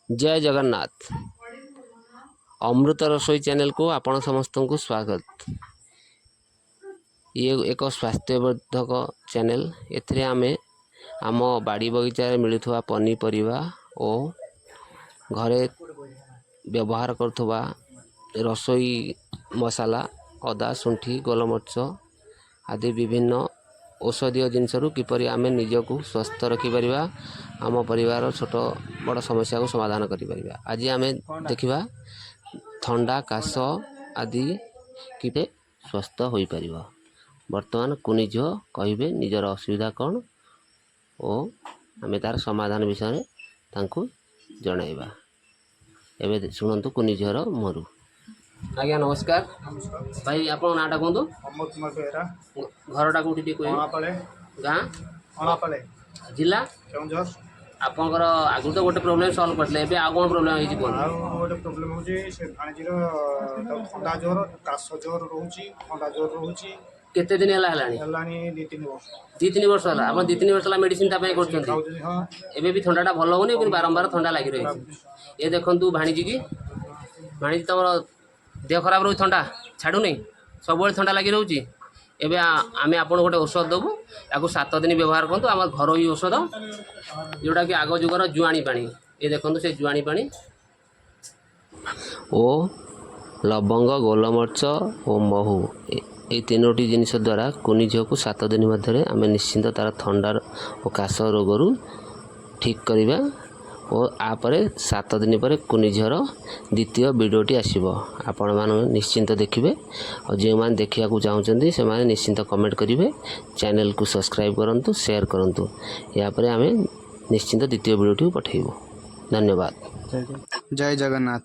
ଜୟ ଜଗନ୍ନାଥ। ଅମୃତ ରସୋଇ ଚ୍ୟାନେଲକୁ ଆପଣ ସମସ୍ତଙ୍କୁ ସ୍ୱାଗତ। ଇଏ ଏକ ସ୍ୱାସ୍ଥ୍ୟବର୍ଦ୍ଧକ ଚ୍ୟାନେଲ। ଏଥିରେ ଆମେ ଆମ ବାଡ଼ି ବଗିଚାରେ ମିଳୁଥିବା ପନିପରିବା ଓ ଘରେ ବ୍ୟବହାର କରୁଥିବା ରସୋଇ ମସଲା, ଅଦା, ଶୁଣ୍ଠି, ଗୋଲମରିଚ ଆଦି ବିଭିନ୍ନ ଔଷଧୀୟ ଜିନିଷରୁ କିପରି ଆମେ ନିଜକୁ ସୁସ୍ଥ ରଖିପାରିବା, ଆମ ପରିବାର ଛୋଟ ବଡ଼ ସମସ୍ୟାକୁ ସମାଧାନ କରିପାରିବା। ଆଜି ଆମେ ଦେଖିବା ଥଣ୍ଡା, କାଶ ଆଦି କିପରି ସୁସ୍ଥ ହୋଇପାରିବ। ବର୍ତ୍ତମାନ କୁନି ଝିଅ କହିବେ ନିଜର ଅସୁବିଧା କ'ଣ ଓ ଆମେ ତା'ର ସମାଧାନ ବିଷୟରେ ତାଙ୍କୁ ଜଣାଇବା। ଏବେ ଶୁଣନ୍ତୁ କୁନି ଝିଅର ମୁହଁରୁ। ଆଜ୍ଞା, ନମସ୍କାର। ନମସ୍କାର। ଭାଇ, ଆପଣଙ୍କ ନାଁଟା କୁହନ୍ତୁ। ଅମର କୁମାର ବେହେରା। ଘରଟା କେଉଁଠି ଟିକେ କହିବେ? ଅଣାପାଳେ। ଗାଁ? ଅଣାପାଳେ। ଜିଲ୍ଲା? କେଉଁଝର। ଆପଣଙ୍କର ଆଗରୁ ତ ଗୋଟେ ପ୍ରୋବ୍ଲେମ୍ ସଲ୍ଭ କରିଥିଲେ, ଏବେ ଆଉ କ'ଣ ପ୍ରୋବ୍ଲେମ୍ ହେଇଛି କୁହନ୍ତୁ। ଆଉ ଗୋଟେ ପ୍ରୋବ୍ଲେମ୍ ହେଉଛି, ସେ ଭାଣିଜୀର ତାକୁ ଥଣ୍ଡା ଜ୍ୱର, କାଶ ଜ୍ୱର ରହୁଛି, ଥଣ୍ଡା ଜ୍ୱର ରହୁଛି। କେତେ ଦିନ ହେଲା ହେଲାଣି? ହେଲାଣି 2-3 ବର୍ଷ। 2-3 ବର୍ଷ ହେଲା। ଆପଣ 2-3 ବର୍ଷ ହେଲା ମେଡ଼ିସିନ ତା ପାଇଁ କରୁଛନ୍ତି? ଖାଉଛନ୍ତି, ହଁ। ଏବେ ବି ଥଣ୍ଡାଟା ଭଲ ହେଉନି, କିନ୍ତୁ ବାରମ୍ବାର ଥଣ୍ଡା ଲାଗି ରହିଛି। ଏ ଦେଖନ୍ତୁ ଭାଣିଜୀ କି। ଭାଣିଜୀ, ତମର ଦେହ ଖରାପ ରହୁଛି, ଥଣ୍ଡା ଛାଡ଼ୁନି, ସବୁବେଳେ ଥଣ୍ଡା ଲାଗି ରହୁଛି। ଏବେ ଆମେ ଆପଣଙ୍କୁ ଗୋଟେ ଔଷଧ ଦେବୁ, ତାକୁ 7 ଦିନ ବ୍ୟବହାର କରନ୍ତୁ। ଆମର ଘରୋଇ ଔଷଧ, ଯେଉଁଟାକି ଆଗ ଯୁଗର ଜୁଆଣି ପାଣି। ଏ ଦେଖନ୍ତୁ ସେ ଜୁଆଣି ପାଣି ଓ ଲବଙ୍ଗ, ଗୋଲମରିଚ ଓ ମହୁ, ଏଇ ତିନୋଟି ଜିନିଷ ଦ୍ୱାରା କୁନି ଝିଅକୁ 7 ଦିନ ମଧ୍ୟରେ ଆମେ ନିଶ୍ଚିନ୍ତ ତା'ର ଥଣ୍ଡା ଓ କାଶ ରୋଗରୁ ଠିକ୍ କରିବା। ଓ ୟାପରେ 7 ଦିନ ପରେ କୁନି ଝିଅର ଦ୍ୱିତୀୟ ଭିଡ଼ିଓଟି ଆସିବ, ଆପଣମାନେ ନିଶ୍ଚିନ୍ତ ଦେଖିବେ। ଆଉ ଯେଉଁମାନେ ଦେଖିବାକୁ ଚାହୁଁଛନ୍ତି, ସେମାନେ ନିଶ୍ଚିନ୍ତ କମେଣ୍ଟ କରିବେ, ଚ୍ୟାନେଲକୁ ସବସ୍କ୍ରାଇବ୍ କରନ୍ତୁ, ସେୟାର କରନ୍ତୁ। ଏହାପରେ ଆମେ ନିଶ୍ଚିନ୍ତ ଦ୍ୱିତୀୟ ଭିଡ଼ିଓଟିକୁ ପଠାଇବୁ। ଧନ୍ୟବାଦ। ଜୟ ଜଗନ୍ନାଥ।